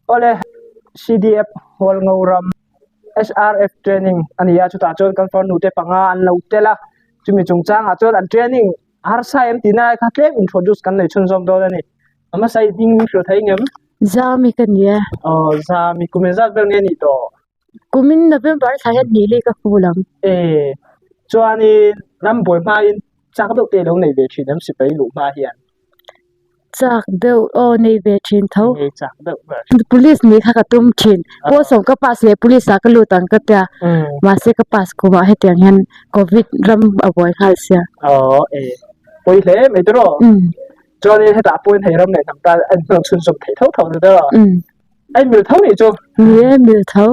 Awle CDF Hualngo ram SRF training a ni a chutah chuan kan farnu te panga an lo tel a chumi chungchangah chuan an training harsa em tih na kha tlem introduce kan nei chhunzawm dawn a ni a hmasa i hming min hrilh thei ngem? Zami ka ni e. Aw Zami kum engzat vel nge nih tawh? Kumin November thla hian hnih leh ka fu lam. E chuanin ram buai hmain chak deuh te lo nei ve thin em sipai luh hma hian? Chak deuh aw nei ve thin tho. Nei chak deuh ber. Police nih kha ka tum thin. Pawl sawm ka pass leh police ah ka lut ang ka tia. Mahse ka pass kumah hetiang hian covid ram a buai nghal sia. Aw e pawi hle mai tiraw. Chuanin hetah pawhin hei ram leh hnam tan a inhmang chhunzawm theih tho tho ni tiraw. Ai mil tho nih chu. Ni e mil tho.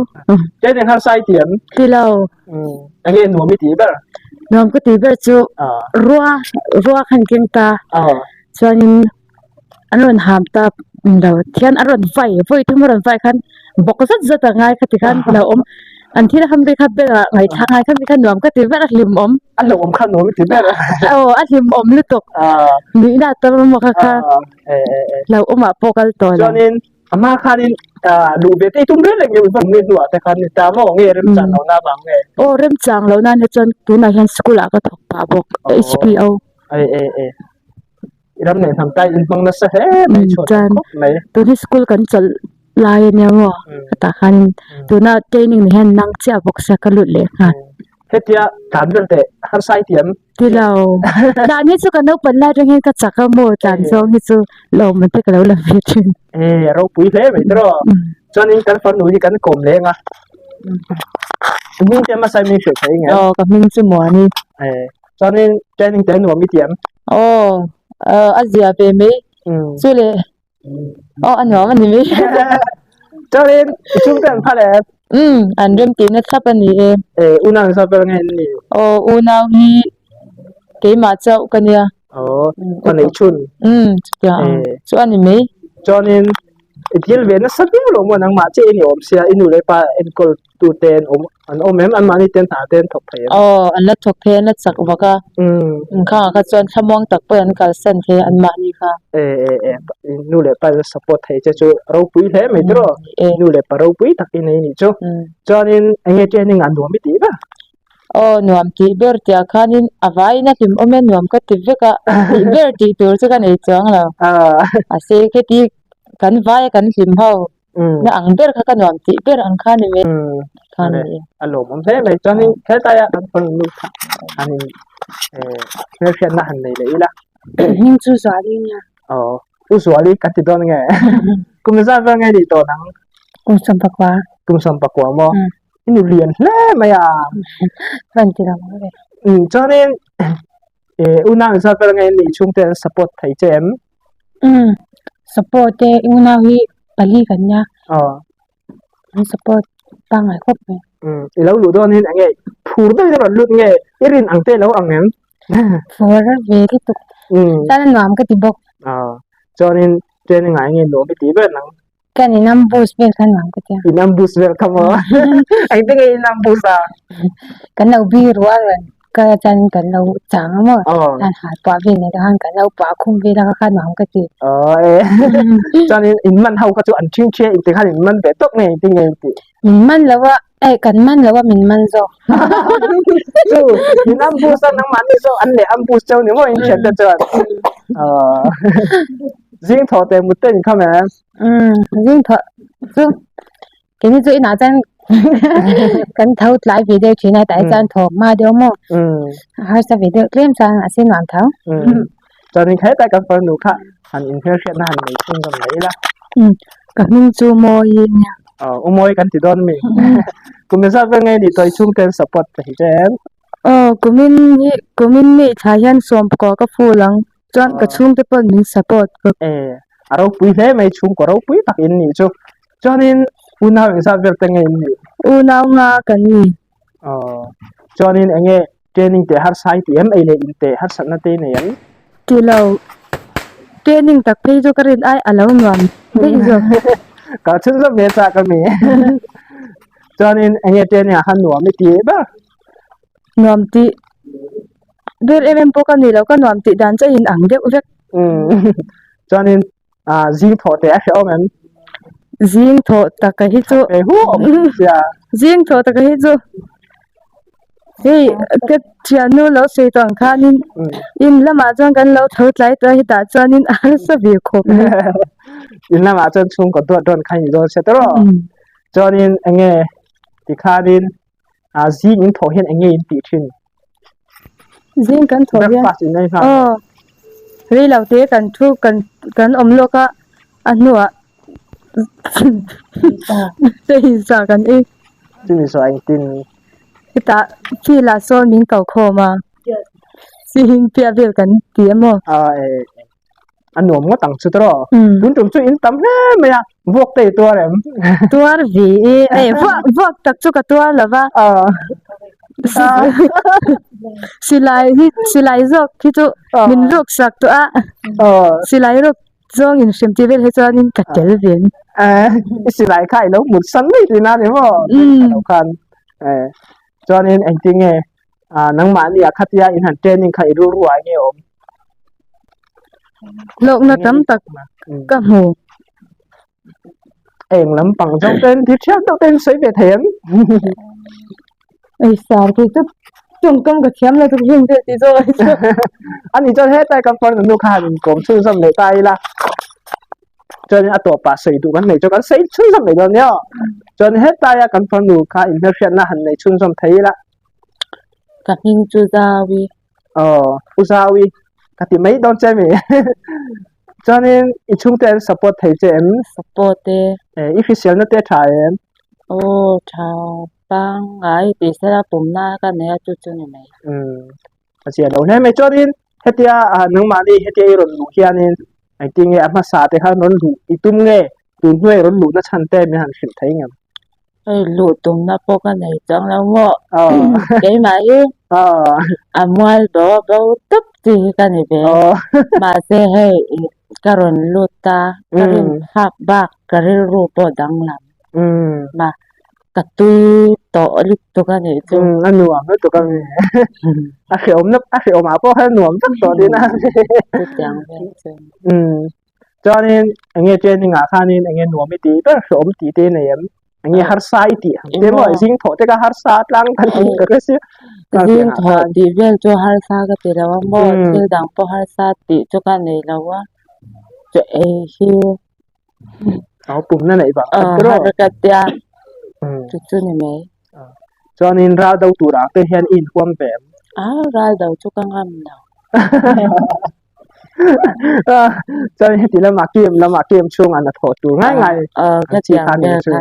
Kei nen harsa i ti em? Ti lo. Enge nuam i tih ber? Nuam ka tih ber chu rua rua khan keng ta. Chuanin an rawn ham ta lo thian a rawn vai vawi thum a rawn vai khan bawk zat zat a ngai kha ti khan lo awm. An thil ham te kha bengah ngaihthlak ngai kha mi kha nuam ka ti ber a hlimawm. A hlauhawm kha nuam i ti ber. Aw a hlimawm lutuk. Nuihna tam emaw kha kha hlauhawmah pawh kal tawh lo. Chuanin A hma khanin luh ve te i tum reng reng nge vang nge hnuah te khan ni ta maw nge remchang lo na vang nge? Aw remchang lo nan hi chuan tunah hian school ah ka thawk pah bawk HPO. E e e i ram leh hnam tai in hmang nasa hle mai chhuat khawp mai. Tun hi school kan chawlh lai ania maw hetah khanin tuna training ni hian nang chiah bawk sia ka lut leh nghal. Hetia tlan vel teh harsa i tiam? Ti lo. Tlan hi chu ka naupan lai atangin ka chak a maw tlan zawng hi chu lawmman te ka lo la ve thin. E ropui hle mai tiraw. Chuanin kan farnu hi kan kawm leng a. I hming te hmasa min hrilh thei nge? Aw ka hming chu Muani. E chuanin training te nuam i tiam? Aw a zia ve mai. Chu le Aw a nuam a ni mai. Chuanin i chhungte an phal em? Umm an rem tihna thlap a ni e. E unau in zawt vel nge an ni? Aw unau hi keimah chauh ka nia. Aw ka neih chhun. Umm chutiang ang chu a ni mai. Chuanin i thil ve nasa viau lo maw nangmah chiah i ni awm sia i nu leh pa enkawl tu te an awm an awm em anmahni te an hna te an thawk thei em? Aw an la thawk thei an la chak vak a inkhangah kha chuan thlamuang tak pawhin an kalsan thei a anmahni kha. E e e nu leh pa in support thei che chu ropui hle mai tiraw nu leh pa ropui tak i nei nih chu chuanin eng nge training ah nuam i tih ber? Aw nuam tih ber tih ah khanin a vaiin a hlim awm e nuam ka ti vek a tih ber tih tur chu ka nei chuang lo mahse kheti kan vai a kan hlim ho. Na ang ber kha ka nuam tih ber ang kha ni mai. Kha ni e. A lawmawm hle mai. Chuanin helai ah kan phone nu kha han in hmelhriatna han nei leh ila. Hming chu Zuali nia. Aw U Zuali kan ti dawn nge? Kum zat vel nge nih tawh nang? Kum sawmpakua. Kum sawmpakua maw? I nu lian hle mai a. Van ti lo ang ve. Chuanin unau inzat vel nge nih chhungte an support thei che em? Umm support te unau hi pali kan nia an support pangngai khawp mai. Umm i lo luh dawn hian eng nge phur deuhin a rawn lut nge i rin ang te lo ang em? Phur ve lutuk chuan a nuam ka ti bawk. Chuanin training ah eng nge nuam i tih ber nang? Kan in ambush vel kha nuam ka tia. In ambush vel kha maw? Engtin nge in ambush a? Kan lo bi rual rawn kal chuan kan lo chang a maw? An hal puah vel nei khan kan lo puah khum vel a kha kha nuam ka ti. Aw e. Chuan in man ho kha chu an ṭhing ṭhia inti khan in man ve tawp nge engtin nge inti? Min man lo a, eh kan man lo a min man zawk. Chu in ambush a nangmahni zawk an leh ambush cheu ni maw in thiante chuan? Aw. Zing thaw teh mut te in kham em? Umm zing thaw chu keini chu inah chuan kan tho tlai ve deuh thin a tah hi chuan thaw hma deuh maw a harsa ve deuh tlem chuan mahse nuam tho. Chuanin khelai kan farnu kha han inhmelhriatna han nei chhun zawm mai ila. Umm ka hming chu Mawi nia. Aw u Mawi kan ti dawn mi. Kum zat vel nge ni tawh i chhungte an support ta hi che em? Aw kumin hi kumin mi thla hian sawmpakua ka full ang. Chuan ka chhungte pawh min support bawk. E, a ropui hle mai chhungkaw ropui tak in nih chu. Chuanin unau engzat vel te nge in nih? Unau nga kan ni. Aw, chuanin enge training teh harsa i ti em? Ei leh in teh harsatna te i nei em? Ti lo, training tak phei chu ka rin ai a lo nuam daih zawk. Ka chhunzawm ve chak a mi. Chuanin enge training ah khan nuam i ti ber? Nuam tih ber em em pawh ka ni lo, ka nuam tih dan chu a in ang deuh vek. Chuanin zing thawh teh a hrehawm em? Zing thawh taka hi chu zing thawh taka hi chu hei ka thiannu lo sawi tawh ang khanin in lamah chuan kan lo tho tlai tawh a hetah chuanin a harsa ve khawp mai. In lamah chuan chhungkaw duat dawn kha a ni dawn sia tawh rawh. Chuanin eng nge tikhanin a zing in thawh hian eng nge in tih thin? Zing kan thawh hian Breakfast in ei nghal. Aw rei lo te kan thu kan kan awm lawk a a hnuah hei sa kan ei. Chumi zawh engtin? Hetah field ah sawn min ko khawm a zing piah vel kan ti a maw? Aw e. A nuam ngawt ang chu tawh. Tun tum chu in tam hle mai a, vuak te i tuar em? Tuar ve e, eh vuak vuak tak chu ka tuar lo va. Silai hi silai zawk hi chu min ruk sak tawh a, silai ruk zawng in hrim tih vel hi chuanin ka tel ve. I silai kha i lo mut san mai thin a ni maw? Lo khan chuanin engtin nge nangmahni ah khatia in han training kha i rilru ah enge awm? Hlawkna tam tak ka hmu. Eng lampang zawng ten ti thiam deuh ten sawi ve thei em? Ei sar khi chu tawngkam ka thiam lo tuk heng vel tih zawng ai chuan. Ani chuan hetlai kan farnu nu kha han inkawm chhunzawm leh ta ila. Chuan a tawpah sawi duh kan nei chu kan sawi chhunzawm mai dawn nia. Chuan hetaia kan farnu kha inhmelhriatna han nei chhunzawm thei ila. Ka hming chu Zawi. Aw, U Zawi ka ti mai dawn che mi. Chuanin i chhungte an support thei che em? Support e. Eh, i hriselna te tha em? Aw, tha pangngai tih sela pumna ka nei a chu chu ni mai. Umm, a zia lo hle mai. Chuanin hetia nangmahni hetia i rawn luh hianin engtin nge a hmasa te khan rawn luh i tum nge? Tun hnuai rawn luhna chhan te min han hrilh thei ngem? Hei luh tumna pawh ka nei chuang lo maw? Keimah hi a mual bo a bo tawp chi hi ka ni ve. Mahse hei ka rawn lut ta, ka rin phak bak ka rilru pawh danglam. Ma ka tui tawh lutuk a nih chu. A nuam lutuk a mi. A hrehawm a hrehawm ah pawh khan a nuam vek tawh tihna a ni. Chutiang vel chu. Chuanin eng nge training ah khanin eng nge nuam i tih ber hrehawm tih te i nei em? Eng nge harsa i tih ang te maw? Zing thawh te kha harsa tlang kan tih ka hre sia. Zing thawh tih vel chu harsa ka ti lo a maw? Thil dang pawh harsa tih chu ka nei lo a, chaw ei hi Au pumna neih vang khat rawh. Har ka tia chu chu ni mai. Chuanin ral do turah te hian i inhuam ve em? A ral do chu ka ngam lo. Chuan heti lamah game lamah game chhungah hna thawh tur ngai ngai ka chi kha ni chu.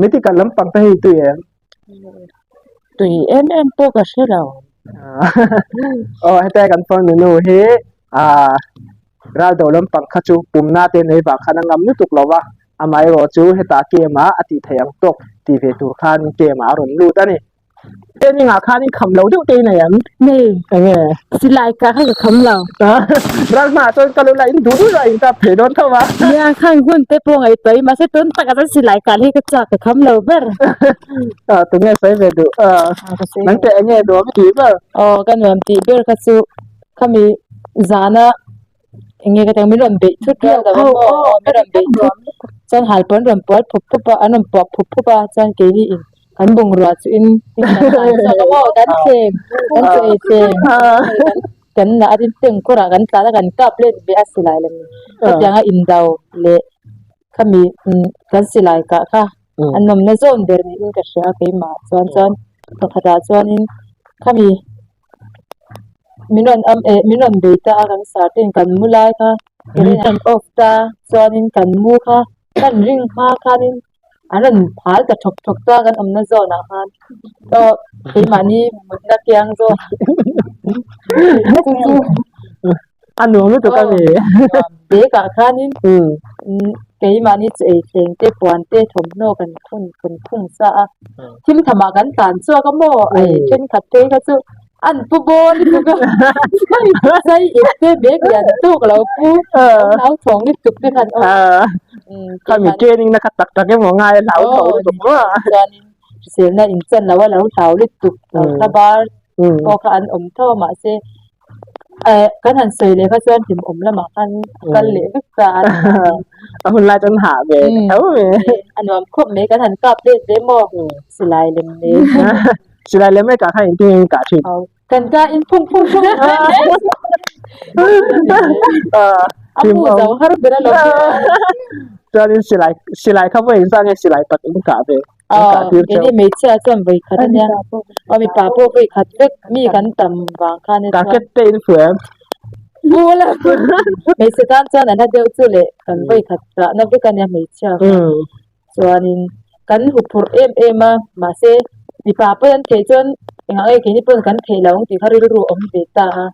Medical lampang te hi tui em? Tui em em pawh ka hre lo. Aw hetia kan farnu nu hi ral do lampang kha chu pumna te nei vang khan a ngam lutuk lo va, amaherawh chu hetah game ah a tih theih ang tawk ti ve tur khan game ah a rawn lut a ni. Training ah khan i kham lo deuh te i nei em? Nei. Enge? Silai kah kha ka kham lo. Ral hmaah chuan ka lu la in duh duh a in kap thei dawn tho a. Nia khang hun te pawh ngaihtuah i mahse tun takah chuan silai kah hi ka chak ka kham lo ber. Tunge sawi ve duh? Nang teh enge nuam i tih ber? Aw ka nuam tih ber kha chu khami zana Eng nge ka tih ang min rawn beih thut vel lo a maw min rawn beih thut chuan hal pawh an rawn pual phup phup a an rawn puah phup phup a chuan keini in kan bungrua chu in kan tlan chhuak a maw kan thleng kan chaw ei thleng kan lah a rin kawr ah kan tlan a kan kap let ve a silai lem hetiang a indo leh khami kan silai kah kha a nawmna zawn ber niin ka hria a keimah chuan chuan pakhatah chuanin khami. Min rawn am eh min rawn bei ta a kan sar ten kan mu lai kha current an off ta chuanin kan mu kha kan ring hma khanin an rawn phal ta thawk thawk ta kan awmna zawn ah khan aw keimahni mutna kiang zawn chu chu A nuam lutuk a ni. Nuam bag ah khanin keimahni chu ei thleng te puan te thawmhnaw kan khun kan khung sa a. Thil thamah kan tlan chhuak a maw ei thenkhat phei kha chu an pu bawl lutuk a. Zai ip te bag lian tuk lo pu hlau thawng lutuk te khan aw. Khami training na kha tak tak emaw ngai a hlau thawng lutuk maw. Chuanin hriselna inchan lo a lo hlau lutuk lo thla bar pawh kha an awm tho a mahse. Eh, kan han sawi leh kha chuan hlimawm lamah khan a kal leh vek ta a. A hun lai chuan hah ve tho mai. A nuam khawp mai kan han kap let ve maw silai lem nen. Silai lem mai kah khan engtin nge in kah thin? Kan kah in phung phung phung A mu zo har ber a lo. Chuanin silai silai kha vawi engzah nge silai tak in kah ve? Keini hmeichhia chuan vawi khat a nia, aw mipa pawh vawi khat vek mi kan tam vang khan e chuan. Target te in fuh em? Bul a hmeichhe tan chuan a hla deuh chu leh kan vawi khat tahna vek a nia hmeichhia kha chuanin kan huphurh em em a mahse mipa pawh an theih chuan engah nge keini pawh kan theih loh ang tih kha rilru a awm ve ta a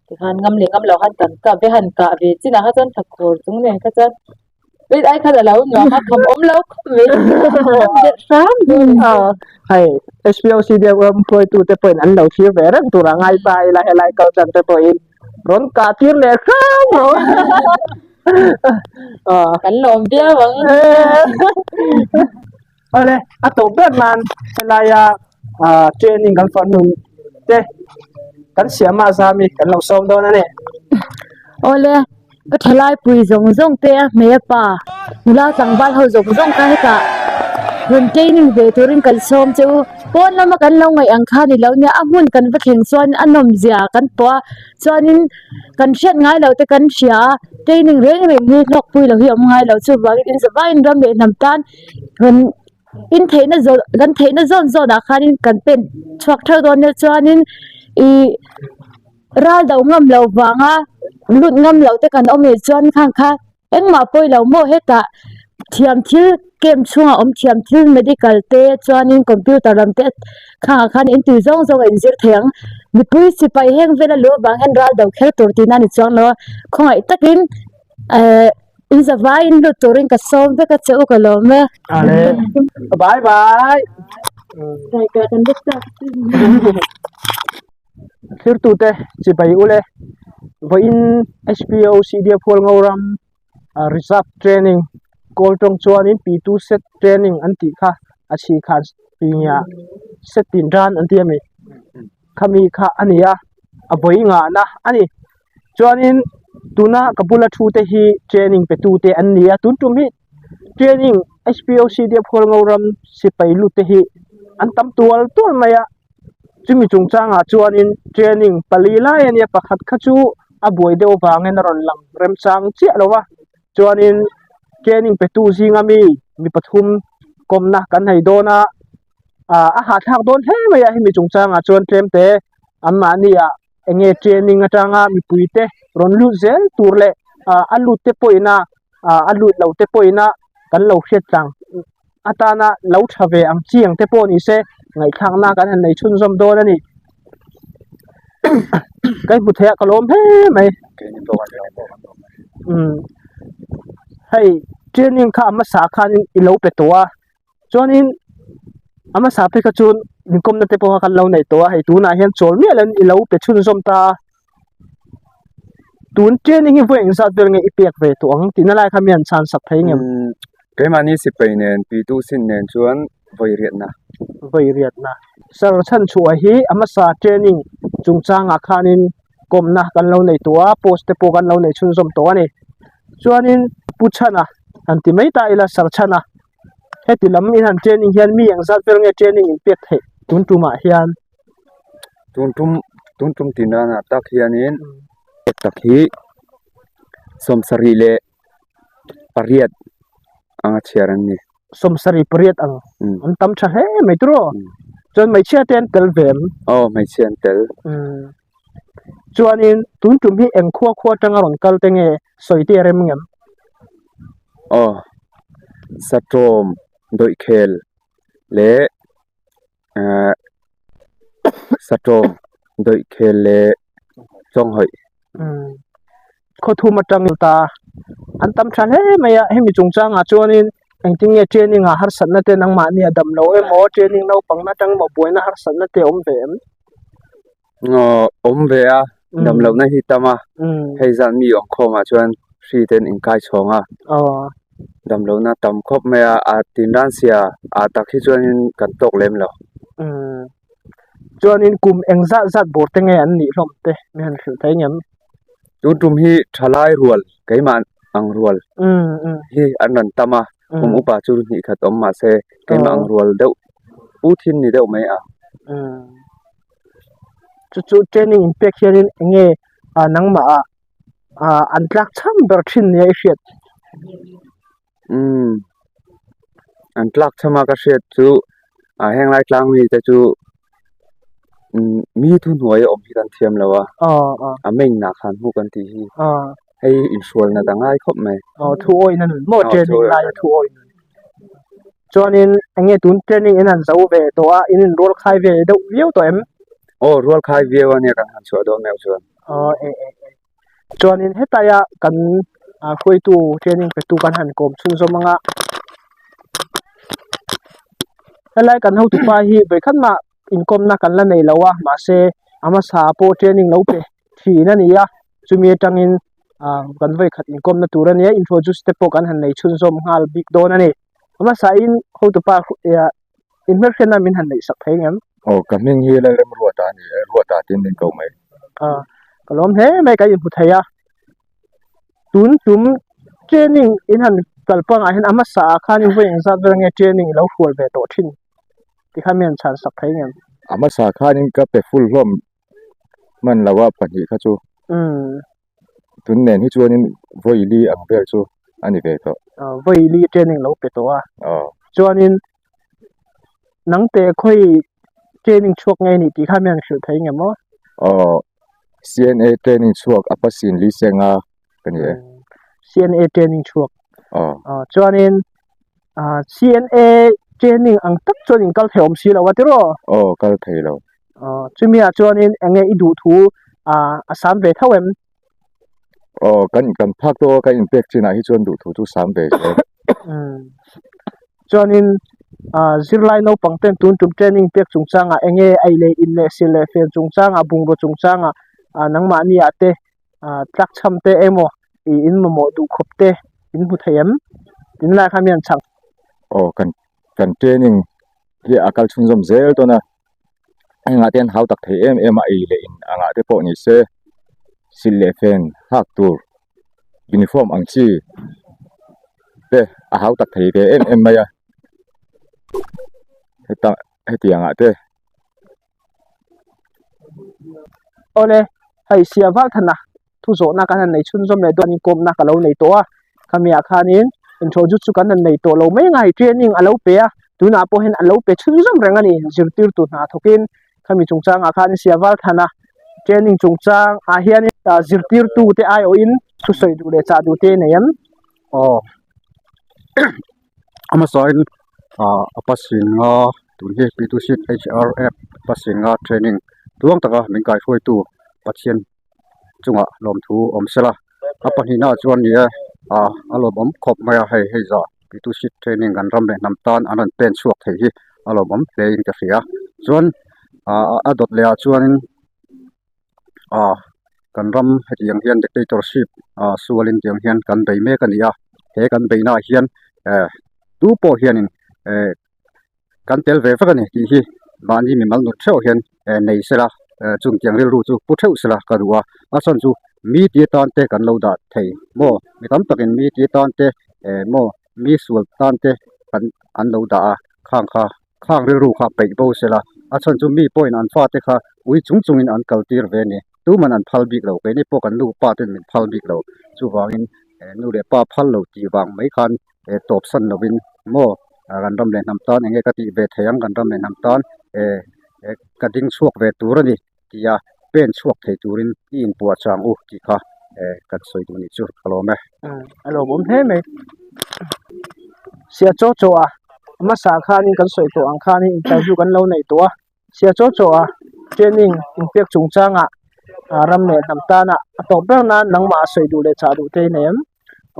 tikhan ngam leh ngam loh khan kan kap ve han kah ve chinah kha chuan thakhur chung nen kha chuan Wait ai khan a lo nuam a kham awm lo khawp mai kham der hram dawn a hei HPOC deuh ram hruaitu te pawhin an lo thlir ve reng tur a ngai ta ila helai kal chan te pawhin rawn kah tir leh hram ro kan lawm viau ang Awle, a tawp ber nan helaia training kan far nun te kan siam a zami kan lo sawm dawn a ni. Awle, ka thalai pui zawng zawng te a hmei a pa nula tlangval ho zawng zawng kha hetah rawn training ve turin kan sawm che u. Pawn lama kan lo ngaih ang kha ni lo nia, a hmun kan va thleng chuan a nawm zia kan pawh a, chuanin kan hriat ngai loh te kan hria a, training reng reng hi hlawkpui lo hi a awm ngai lo chuvangin inzavaiin ram leh hnam tan rawn in theihna zawn kan theihna zawn zawn ah khanin kan pen chhuak theuh dawn nia chuanin ihh ral do ngam loh vanga lut ngam loh te kan awm leh chuan khang kha engmah pawi lo maw hetah thiam thil camp chhungah awm thiam thil medical te chuanin computer lam te khangah khan in tui zawng zawng a inzir thei ang mipui sipai heng vela luh avang hian ral do kher tur tihna a ni chuang lo a khawngaih takin ehh. In zavai in lut turin ka sawm vek a che u ka lawm e. Ale. Bye bye. Thirtute chibai ule vawiin HPO CDF Hualngo ram reserve training kawl tawng chuanin P2 set training an tih kha a chhih khan tia set tin ran an ti a mi khami kha a ni a a vawi ngahna a ni. Chuanin tuna ka bula thu te hi training pe tu te an ni a tun tum hi training H_P_O_C te Phualngo ram sipai lut te hi an tam tual tual mai a chumi chungchangah chuanin training pali lai a nia pakhat kha chu a buai deuh avangin a rawn lang remchang chiah lo va chuanin training pe tu zinga mi mi pathum kawmna kan nei dawn a ah a hahthlak dawn hle mai a hemi chungchangah chuan tlem te anmahni ah. Eng nge training atanga mipuite rawn lut zel tur leh ah a lut te pawhin a ah a lut lo te pawhin a kan lo hriat tlang atana lo tha ve ang chi ang te pawh ni se ngaihthlakna kan han nei chhunzawm dawn a ni ka hmu thei a ka lawm hle mai umm hei training kha a hmasa khanin i lo pe tawh a. Chuanin a hmasa phei kha chuan inkawmna te pawh kha kan lo nei tawh a, hei tunah hian chawl miah loin i lo pe chhunzawm ta a. Tun training hi vawi engzat vel nge i pek ve tawh ang tihna lai kha mi han chhan sak thei ngem? Keimahni sipai nen Pitu sin nen chuan vawi riatna. Vawi riatna. Sir chhanchhuah hi a hmasa training chungchangah khanin kawmna kan lo nei tawh a, post te pawh kan lo nei chhunzawm tawh a ni. Chuanin Pu Chhana han ti mai ta ila Sir Chhana. Heti lam in han training hian mi engzat vel nge training in pek theih tun tumah hian. Tun tum tun tum tih nana tak hianin pek tak hi sawmsarih leh pariat anga chhiar an ni. Sawmsarih pariat ang an tam tha hle mai tur aw. Chuan hmeichhia te an tel ve em? Aw hmeichhia an tel. Chuanin tun tum hi eng khua khua atanga rawn kal te nge sawi te a rem ngem? Aw, Satawm Dawihkhel leh eh Satawm Dawihkhel leh Chawnghawih. Umm khawthum atang ta an tam tha hle mai a, hemi chungchangah chuanin engtin nge training ah harsatna te nangmahni a dam lo emaw training naupang na atang emaw buaina harsatna te a awm ve em? Aw awm ve a, dam lohna hi tam a, hei zan mi awm khawmah chuan hri te an inkai chhawng a, dam lohna tam khawp mai a, a tin ran sia ah tak hi chuanin kan tawk lem lo. Chuanin kum eng zat zat bawr te nge an nih hlawm te mi han hrilh thei ngem? Tun tum hi thalai rual keimah ang rual hi an rawn tam a, kum upa chu hnih khat awm mahse keimah ang rual deuh pu thin ni deuh mai a. Chu chu training in pek hianin eng nge nangmah ah an tlak cham ber thin nia i hriat? Umm an tlak cham a ka hriat chu ah heng lai tlang mi te chu umm mi thuhnuai a awm hi kan thiam lo a a main ah khan hmuh kan tih hi hei inhrualna ta ngai khawp mai. Aw thu awih na nun maw training laia thu awih nun chuanin eng nge tun training in han zo ve tawh a in inrual khai ve deuh viau tawh em? Aw rual khai viau a nia kan han chhuah dawn meuh chuan. Aw e e e. Chuanin hetaia kan ah hruaitu training petu kan han kawm chhunzawm ang a helai kan hotupa hi vawikhat mah inkawmna kan la nei lo a mahse a hmasa pawh training lo pe thin a ni a chumi atangin ah kan vawikhat inkawmna tur a nia introduce te pawh kan han nei chhunzawm nghal bik dawn a ni a hmasain hotupa Inhmelhriatna min han neih sak thei ngem? Aw, ka hming hi Lalrem Ruata a ni e, Ruata tiin min ko mai. Aw, ka lawm hle mai ka inhmu thei a. Tun tum training in han kal pangah hian a hmasa ah khan vawi engzat vel nge training i lo hrual ve tawh thin tikhan min han chhan sak thei ngem? A hmasa khanin ka pe full hlawm hman lo a pahnih kha chu. Umm. Tun nen hi chuanin vawi li ang vel chu a ni ve tawh. Aw vawi li training lo pe tawh a. Aw. Chuanin nangte khawi training chhuak nge ni tih kha mi han hrilh thei nge maw? Aw CNA training chhuak a pasin li senga ka ni e. CNA training chhuak. Aw. Aw chuanin ah CNA training ang tak chuan in kal thei awm si lo a tiraw? Aw kal thei lo. Aw chumi ah chuanin eng nge i duh thu ah a sam ve tho em? Aw kan kan phak tawh a kan inpek chinah hi chuan duh thu chu sam ve zel. Umm chuanin ah zirlai naupang ten tun tum training pek chungchangah eng nge ei leh in leh sil leh fel chungchangah bungraw chungchangah ah nangmahni ah te ah tlakchham te emaw ih in mamawh duh khawp te in hmu thei em? Tin lai kha mi an chhang. Aw kan kan training hi a kal chhunzawm zel dawn a. Hengah te hian hau tak thei em em a ei leh in angah te pawh ni se silh leh fen hak tur uniform ang chi te a hau tak thei ve em em mai a heta hetiang ah te. Awle hei Siaval thana thu zawhna kan han nei chhunzawm leh dawn inkawmna ka lo nei tawh a khami ah khanin introduce chu kan han nei tawh lo mai ang a hei training a lo pe a tunah pawh hian a lo pe chhunzawm reng a ni zirtirtu hna thawkin khami chungchangah khan Siaval thana training chungchang ah hianin zirtirtu te aiawhin thusawi duh leh chah duh te a nei em? Aw a hmasain ah a pasinga tun hi P two seat H R app pasinga training tluang taka min kaihruaitu Pathian chungah lawmthu awm sela a pahnihna ah chuan ni e ah a lawmawm khawp mai a hei hei zah P two seat training kan ram leh hnam tan an rawn pen chhuak thei hi a lawmawm hle in ka hria chuan ah a dawt leh ah chuanin ah kan ram hetiang hian dictatorship ah sualin tiang hian kan bei mek a ni a he kan beihna ah hian eh tu pawh hianin eh kan tel ve vek a ni tih hi mahni mimal nut theuh hian eh nei sela eh chung tiang rilru chu pu theuh sela ka duh a a chhan chu mi ti atan te kan lo dah thei maw mi tam takin mi ti atan te eh maw mi sual tan te kan an lo dah a khang kha khang rilru kha peih bo sela a chhan chu mi pawhin an fate kha ui chung chungin an kal tir ve a ni tuman an phal bik lo keini pawh kan nu pa ten min phal bik lo chuvangin eh nu leh pa phal lo tih vang mai khan eh tawp san lovin maw kan ram leh hnam tan eng nge ka tih ve thei ang kan ram leh hnam tan eh eh ka ding chhuak ve tur a ni tih a pen chhuak thei turin i inpuah chang u tih kha eh kan sawi duh nih chu ka lawm e. A lawmawm hle mai. Sia chaw chaw a hmasa khanin kan sawi tawh ang khanin interview kan lo nei tawh a. Sia chaw chaw a training inpek chungchangah ram leh hnam tana a tawp ber nan nangmah a sawi duh leh chah duh te i nei em?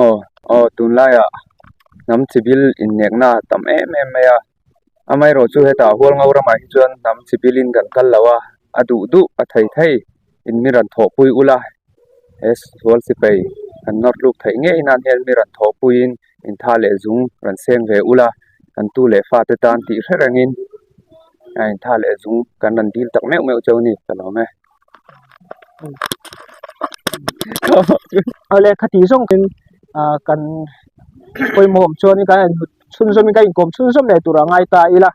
Aw aw tunlaiah hnam chibil innekna a tam em em mai a amaherawh chu hetah Hualngo ramah hi chuan hnam chibilin kan kal lo a a duh duh a thei thei in mi rawn thawhpui ula he sual sipai kan nawr tluk theih ngei nan hian mi rawn thawhpuiin intha leh zung rawn seng ve ula kan tu leh fate tan tih hre rengin. A intha leh zung kan rawn dil tak meuh meuh cheu a ni ka lawm e. Awle khati zawng in kan pawimawh awm chuan kan in chhunzawm in kan inkawm chhunzawm leh tur a ngai ta ila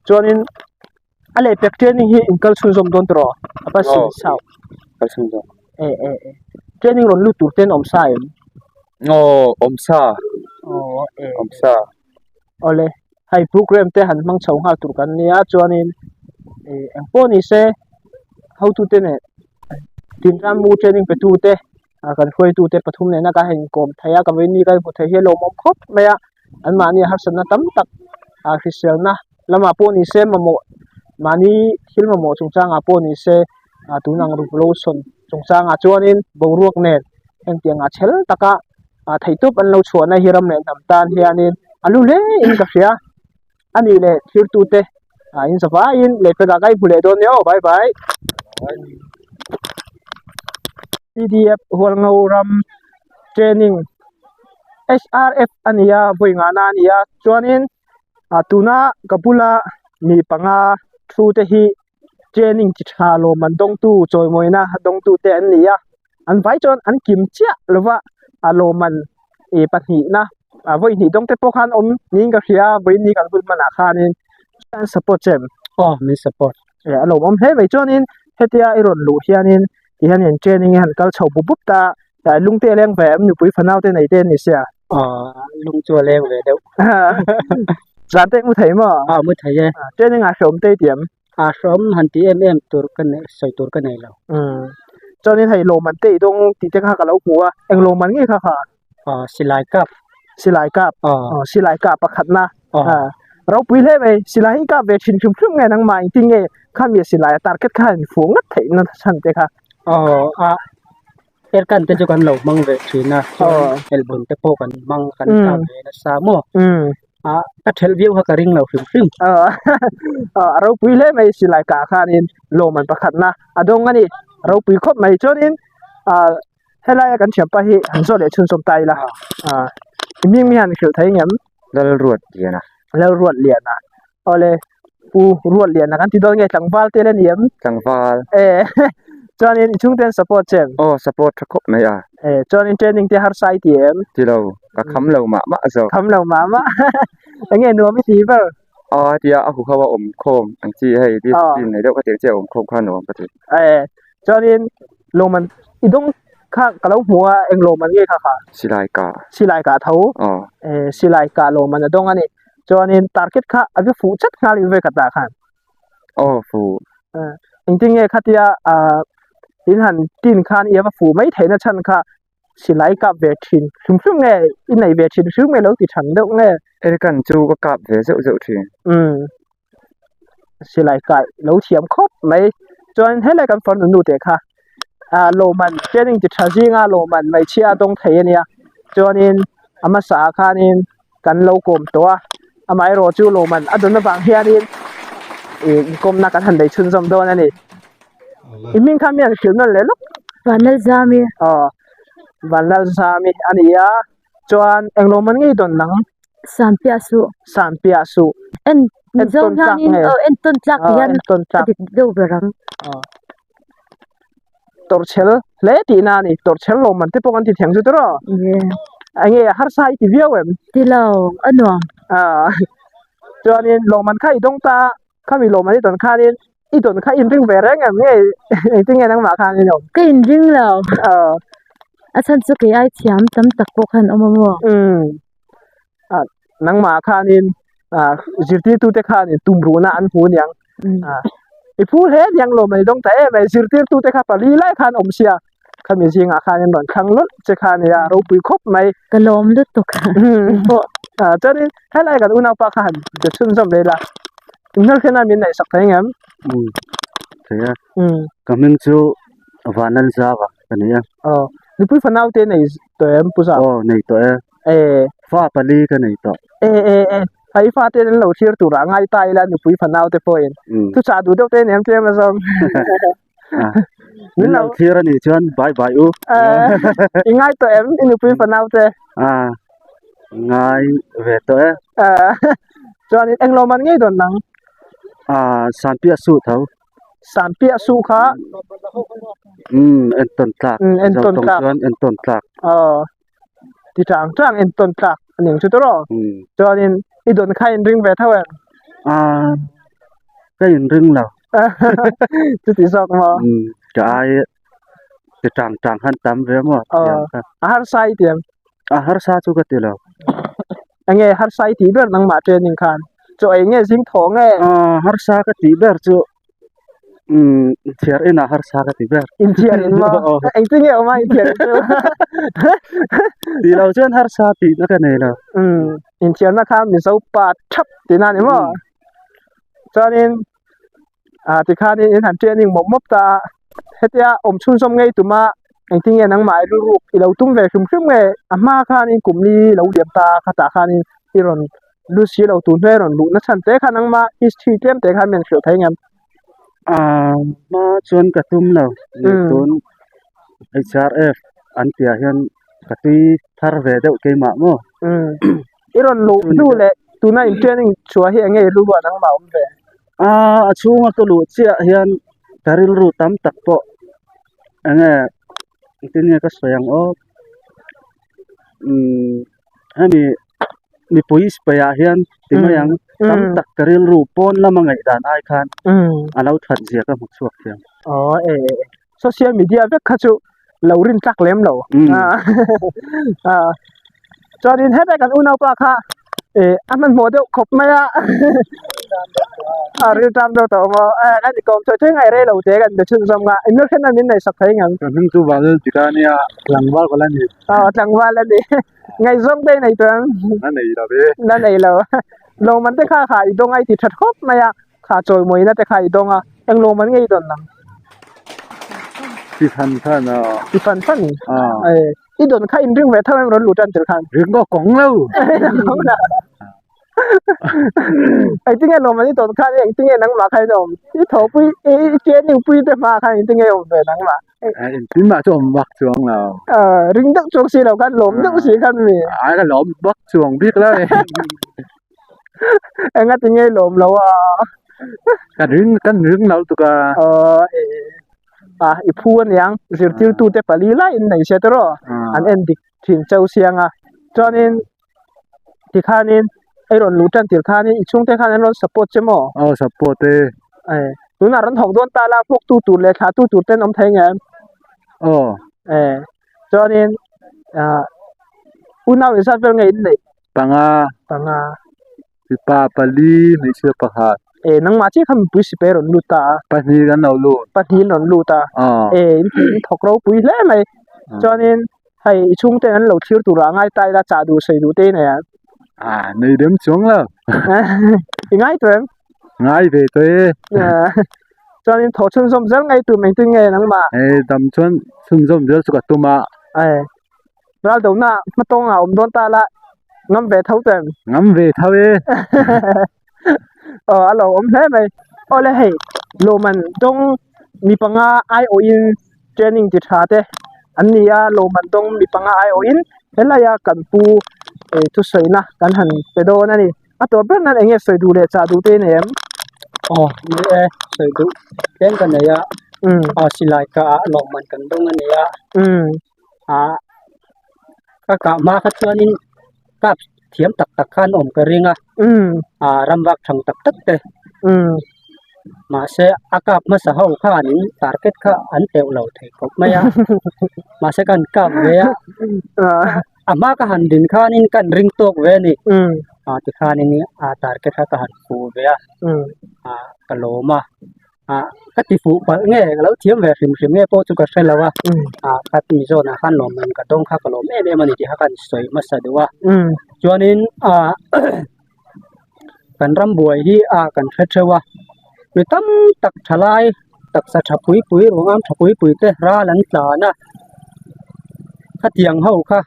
chuanin a lehpek training hi in kal chhunzawm dawn tawh rawh a pa sin sau kal chhunzawm e e e training rawn lut tur ten awm sa em aw awm sa aw e awm sa awle hei program te han hmang chho nghal tur kan nia chuanin ih eng pawh ni se hotute nen tinram u training pe tu te ah kan hruaitu te pathum nena kan han inkawm thei a ka vawiin ni kan hmu thei hi a lawmawm khawp mai a anmahni harsatna tam tak ah hriselna lamah pawh ni se mamawh mahni thil mamawh chungchangah pawh ni se ah tun ang revolution chungchangah chuanin boruak nen hengtiang ah chhel taka ah theihtawp an lo chhuahna hi ram leh hnam tan hianin a lu hle in ka hria a nih leh thirtute ah in zavaiin lehpekah ka inhmu leh dawn nia aw bye bye P_D_F Hualngo ram training S_R_F a ni a vawi ngahna a ni a chuanin ah tuna ka bula mi panga thu te hi training chi tha lawmman dawngtu chawimawina dawngtu te an ni a an vai chuan an kim chiah lova a lawmman ih pahnihna ah vawi hnih dawng te pawh khan awm niin ka hria a vawiin ni kan hun hmanah khanin an support che em aw min support eh a lawmawm hle mai chuanin hetia i rawn luh hianin tihianin training hi han kal chho bup bup ta a lung te a leng ve em nupui fanau te nei te an ni sia aw lung chu a leng ve deuh zan te mu thei maw aw mu thei e training ah hreawm te i ti em a hreawm han ti em em tur ka nei sawi tur ka nei lo umm chuanin hei lawmman te i dawng tih te kha ka lo hmu a eng lawmman nge kha kha aw silai kap silai kap aw silai kap pakhatna aw ropui hle mai silai hi kap ve thin hrim hrim nge nangmah engtin nge khami silai a target kha han fuh ngat theih na chhan te kha aw a Airgun te chu kan lo hmang ve thin a chuan elbun te pawh kan hmang kan kap ve nasa maw a ka thelh viau kha ka ring lo hrim hrim a ropui hle mai silai kah khanin lawmman pakhatna a dawng a ni ropui khawp mai chuanin ah helaia kan thianpa hi han zawh leh chhunzawm ta ila ah i hming mi han hrilh thei ngem Lalruatliana Lalruatliana Awle, Pu Ruatliana kan ti dawn nge tlangval te la ni em? Tlangval. E, chuanin i chhungte an support che em? Aw, support tha khawp mai a. E, chuanin training te harsa i ti em? Ti lo, ka kham lo mah mah zawk. Kham lo mah mah. Enge nuam i ti ber? Aw, hetia a huho a awm khawm ang chi hei discipline nei deuh kha tiang chi a awm khawm kha nuam ka ti. E, chuanin lawmman i dawng kha ka lo hmu a, eng lawmman nge kha kha? Silai kah. Silai kah tho. Aw. E, silai kah lawmman a dawng a ni. Chuanin target kha a va fuh chat nghal in vekhat ah khan. Aw fuh. Engtin nge khatia in han tin khan i va fuh mai theihna chhan kha silai kap ve thin hrim hrim nge i nei ve thin hrim nge lo ti than deuh nge. Erican chu ka kap ve zeuh zeuh thin. Umm silai kai lo thiam khawp mai. Chuan helai kan farnu nu te kha ah lawmman training ti tha zinga lawmman hmeichhia a dawng thei a nia. Chuanin a hmasa ah khanin kan lo kawm tawh a amaherawh chu lawmman a dawn avang hianin ih inkawmna kan han nei chhunzawm dawn a ni i hming kha mi han hrilh nawn leh lawk Vanlalzami aw Vanlalzami a ni a chuan eng lawmman ngei dawn nang Sampiah suh Sampiah suh en Mizo hianin aw entawn tlak ti hian a dik deuh ber ang. Tawrhchhel hle tihna a ni. Tawrhchhel lawmman te pawh kan ti thiang chu tawrh. Enge harsa i ti viau em? Ti lo, a nuam. Chuanin lawmman kha i dawng ta, khami lawmman i dawn khanin i dawn kha i inring ve reng em? Nge engtin nge nangmah khan i awm? Ka inring lo. A chhan chu kei ai thiam tam tak pawh khan awm a maw? Nangmah khanin zirtirtute khanin tumruhna an hmu aniang. I phu hle aniang lo mai dawng ta em ai zirtirtute kha pali lai khan awm sia khami zingah khan in rawn thlang lawlh che kha ania ropui khawp mai. Ka lawm lutuk pawh. Chuanin helai kan unaupa kha han be chhunzawm leh ila inhmelhriatna min neihsak thei ang em? Thei a, ka hming chu Vanlalzava ka ni a. Aw, nupui fanau te nei tawh em Pu Zau? Aw nei tawh e. E. Fa pali ka nei tawh. E e e, hei fa te an lo thlir tur ah ngai ta ila nupui fanau te pawhin thuchah duh deuh te a nem tlem a zawm. Min lo thlir a nih chuan bye bye u. I ngai tawh em i nupui fanau te? A ngai ve tawh e. Chuanin eng lawmman ngei dawn nang? Ah Sanpiah su tho. Sanpiah su kha. Umm entawn tlak. Umm entawn tlak. Chuan entawn tlak. Aw ti tang tang entawn tlak a ning chu tawh rawh. Chuanin i dawn kha in ring ve tho em? Ah ka in ring lo. Chuti zawk maw? Umm ka ai ti tang tang khan tam ve maw thiam kha. A harsa i ti em? A harsa chu ka ti lo. Enge harsa i tih ber nangmah training khan? Chaw ei nge zing thaw nge? Aw harsa ka tih ber chu umm inthiar inah harsa ka ti ber. Inthiar in maw? Engtin nge awm a inthiar in chu? Tih loh chuan harsa tihna ka nei lo. Umm inthiarna kha Mizo pa thap tihna a ni maw? Chuanin ah tikhanin in han training mawp mawp ta a, hetia awm chhunzawm ngei tuma engtin nge nangmah i rilruk i lo tum ve hrim hrim nge a hma khanin kum li lo liam ta a khatah khanin i rawn lu si lo tur hnuai rawn luh na chhan te kha nangmah history tlem te khan min hrilh thei ngem. Ah hma chuan ka tum lo tun H_R_F an tihah hian ka tui thar ve deuh keimah maw. I rawn luh hnu leh tuna in training chhuah hi enge i rilru a nangmah awm ve? Aa a chhunga ka luh chiah hian ka rilru tam tak pawh enge engtin nge ka sawi ang aw umm hemi mipui sipai ah hian ti mai ang tam tak ka rilru pawn lama ngaihdan ai khan a lo that zia ka hmu chhuak thiam. Aw e social media vek kha chu lo rin tlak lem lo chuanin hetlai kan unaupa kha eh a hmanhmawh deuh khawp mai a a ril tam deuh tawh maw eh kan inkawm chawi chawi ngai rei lo te kan be chhunzawm nga innu thlen a min nei sak thei ngam ka hming chu Vanlal Dika ania tlangval ka la ni aw tlangval a ni ngaihzawng te i nei tawh em la nei lo ve la nei lo lawmman te kha kha i dawng a i ti tha khawp mai a. Kha chawimawina te kha i dawng a, eng lawm an ngei dawn nang? Ti fan fan a. Ti fan fan? A. I dawn kha in ring ve tho em rawn lut tan tel khan? Ring aw kawng lo. Kawng lo. Engtinge lawm an i dawn khan engtinge nangmah kha in awm? I thawhpui i training pui te hma khan engtinge awm ve nangmah? Engtin mah chu awm vak chuang lo. Ring deuh chuang si lo khan lawm deuh si khan mi. Ai ka lawm vak chuang bik lo e. Enga ti ngei lawm lo a. Kan ring kan ring lo tuk a. Aw e a i phu aniang zirtirtu te pali lai in nei sia tawh an en dik thin cheu siang a chuanin tikhanin ei rawn luh tan tir khanin i chhungte khan an rawn support che maw? Aw support e. E tunah rawn thawk dawn ta la hmuaktu tur leh thlahtu tur ten awm thei nge em? Aw. E chuanin ah unau inzat vel nge in neih? Panga. Panga. Mipa pali hmeichhia pakhat. E nangmah chiah kha mipui sipai rawn lut ta a. Pahnih kan lo lut. Pahnih an rawn lut a. Aw. E in in thawk ropui hle mai. Chuanin hei i chhungte an lo thlir turah a ngai ta ila chah duh sawi duh te i nei ang. Ah nei dem chuang lo. I ngai tawh em? Ngai ve tawh e. Chuanin thawh chhunzawm zel ngai tum engtin nge nangmah? E dam chuan chhunzawm zel chu ka tum a. E. Ral dohna hmatawng ah awm dawn ta la ngam ve tho che em? Ngam ve tho e. Aw a lo awm hle mai. Awle hei lawmman dawng mi panga aiawhin training ti tha te an ni a, lawmman dawng mi panga aiawhin helaia kan pu thusawina kan han pe dawn a ni. A tawp ber nan enge sawi duh leh chah duh te i nei em? Aw ni e, sawi duh tlem ka nei a, aw silai ka ah lawmman kan dawng a ni a. ah ka kah hma kha chuanin kap thiam tak tak khan awm ka ring a ah ram vak thang tak tak te mahse a kap hmasa ho khanin target kha an teuh lo thei khawp mai a mahse kan kap ve a a hma ka han din khanin kan ring tawk ve a ni ah tikhanin ah target kha ka han fuh ve a ah ka lawm a. ah ka ti fuh palh nge ka lo thiam ve hrim hrim nge pawh chu ka hre lo a ah ka ti zawnah khan lawmman ka dawng kha ka lawm em em a ni tih kha ka han sawi hmasa deuh a chuanin ah kan ram buai hi ah kan hre theuh a mi tam tak thalai taksa tha pui pui ruangam tha pui pui te ral an tlan a khatiang ho kha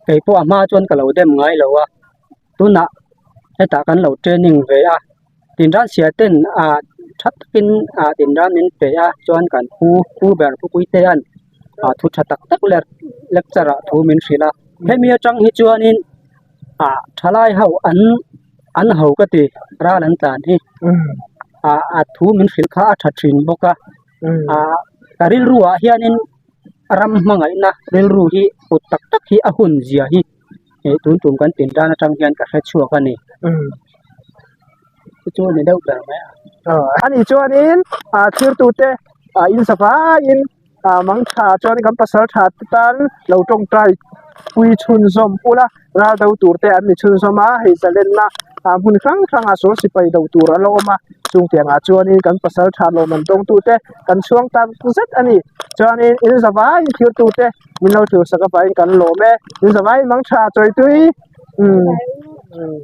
kei pawh a hma chuan ka lo dem ngai lo a tunah hetah kan lo training ve a. Tinran sia ten ah tha takin ah tinran min pe a chuan kan pu pu ber pu puite an ah thu tha tak tak leh lecture ah thu min hrilh a hemi atang hi chuanin ah thalai ho an. An ho ka ti ral an tlan hi ah a thu min hrilh kha a tha thin bawk a ah ka rilru ah hianin ram hmangaihna rilru hi kut tak tak hi a hun zia hi eh tun tum kan tin dan atang hian ka hre chhuak a ni chu chu a ni deuh ber mai a. Ani chuanin ah thirtute ah in zavaiin ah mang tha chuan kan pasal tha te tan lo tawngtai pui chhunzawm ula ral do tur te an ni chhunzawm a hei zalenna ah hmun hrang hrangah sawn sipai do tur a la awm a chung tiangah chuanin kan pasal tha lawmman dawngtu te kan chhuang tak zet a ni chuanin in zavaiin thirtu te min lo thirsak avangin kan lawm e in zavaiin mang tha chawi tui umm.